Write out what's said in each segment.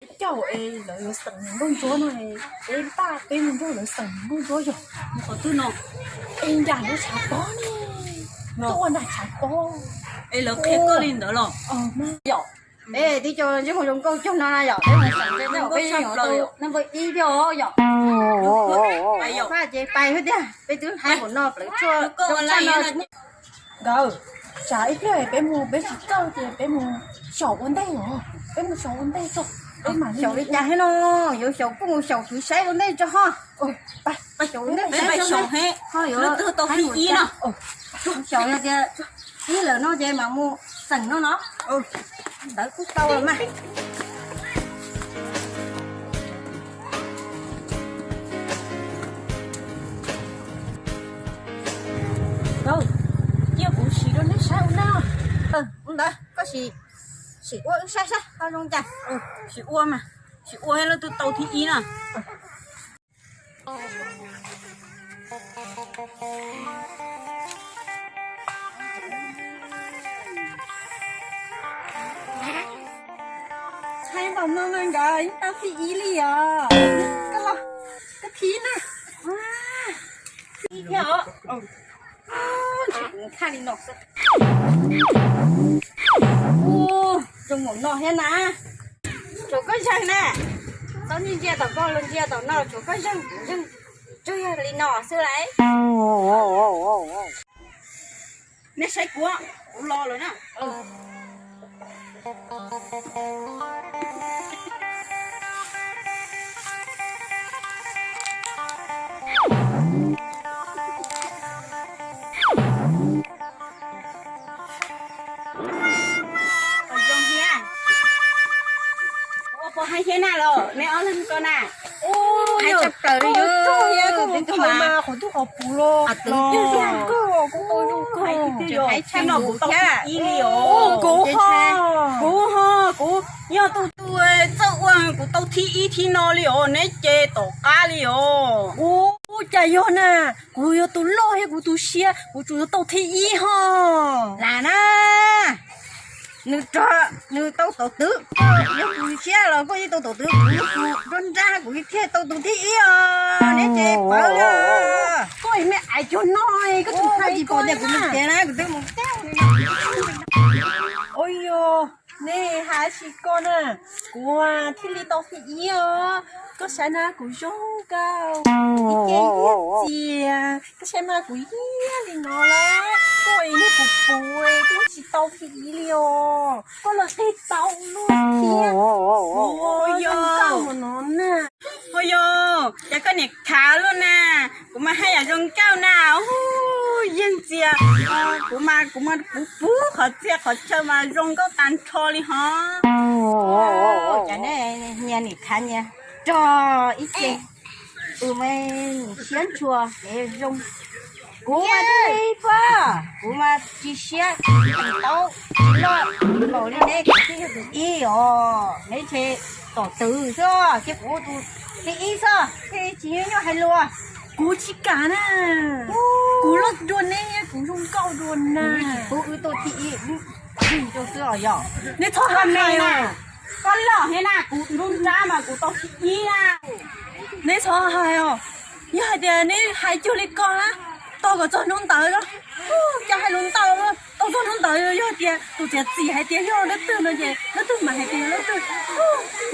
Peb caug es lawv yuav xeem nkauj ntsuab no, peb npaj peb mus nrog lawv xeem nkauj ntsuab yog. Qhov twg no? Es nram lub tshav pob ne, tuaj nram tshav pob. Es lawv qhia koj li ntawd los? Yom, es tib co ntsej muag zoo nkauj cog no na yom, peb mus xeem peb npawb ib thiab os yom. Pab ces pais xwb tiag, peb twb hais hauv no plawv tshuaj nkawd. Tsam ib pliag peb mus peb tsis txawj ces peb mus xyaum ua ntej os, peb mus xyaum ua ntej tso. Peb mam xyaum li cas thiab no, yuav xyaum kuj mus xyaum kwv saib ua ntej tso ho. Xyaum ua ntej saib tso, ho yuav tau thib ib no. Xyaum yog tias ib lawm no ces mam mus xeem no no. Ntawd kuj tau los mas. Cia kuv sim rau neb saib ua ntej. Ntawd koj sim, sim ua wb saib saib ho zoo cas. Sim ua mas, sim ua thiab leej twg tau thib ib na. Thaij npaum no mas nkawd yeej tau thib ib li os. Koj los, koj thib na. Thib thiab os. Ntshe kuv thaj li no xwb. Ua, zoo npaum no thiab na. Tshuav koj zeeg na. Txhob ntsia tom koj los ntsia tom no, tshuav koj zeeg, kuv zeeg tsuag li no xwb lauj. Nej saib kuv, kuv los lawm na. Zoo thiab. Ua puas hais thiab na los neb ob leeg ko na? Hais tshaj plaws li. Qhov twg qhov puv los los. Hais tshaj no kuv tau thib ib li os. Kuv ho, kuv ho, kuv yog tus txawj ua, kuv tau thib ib thib no li os, neb ces tom qab li os. Ua cas yog na, kuv yog tus loj thiab kuv tu siab, kuv tsuas yog tau thib ib ho. Lam na, nws rog nws tau tom twv, yog kuv siab los koj yeej tau tom twv, kuv nrog nrab kuv thiaj tau tus thib ib os, neb ces pawv li. Koj me aiv cuag no, koj tsis pom tias kuv mus tsev na, kuv twb mus tsev. Ua yog, nej hais tsis koj na, kuv thiaj li tau thib ib os. Koj saib na kuv zoo nkauj, ib ce yiag txias, koj saib mas kuv yiag li no lawm, koj ib niag puv puv twb tsis tau thib ib li os, koj los qig tau luaj thiab. Ua yog zoo nkauj no na. Ua yog, cas koj niam khav luaj na, kuv mas haj yam zoo nkauj na, hu, yeej txias, kuv mas kuv mas puv puv qhov txhia qhov chaw mas zoo nkauj tag nrho li hos. Cas nej nyias nim khav nyias rog ib ce, tus mas siab ntshua es zoo. Kuv mas twb li pab, kuv mas tsis siab, tseem tau tsis loj npaum li neb, kuv twb yog tus ib os, neb ntshe tom twv xwb, ces kuv ua tus thib ib xwb, thiaj tsis nyuaj nyuaj hais lus. Kuv tsis kam na, kuv loj dua neb, kuv zoo nkauj dua na. Kuv wb tau thib ib, wb rau xwb os yog. Neb txhob hais os. Koj loj thiab na, kuv ntub nrab mas kuv tau thib ib na. Neb txhob hais os. Yog hais tias neb hais cuag li ko na, tos kom txog hnub ntawd, cas hais lus ntau, tos txog hnub ntawd yog hais tias tus txiav txim hais tias yog leej twg no ces leej twg mas hais tias yog leej twg.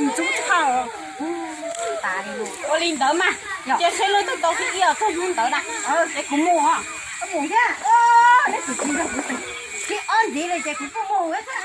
Ntxub tshaj. Ua li ntawd mas, cia seb leej twg tau thib ib txog hnub ntawd na. Es kuv mus os. Koj mus thiab, neb tsis tsis nrog kuv, thib ob ntxiv li ces kuv kuj mus thiab.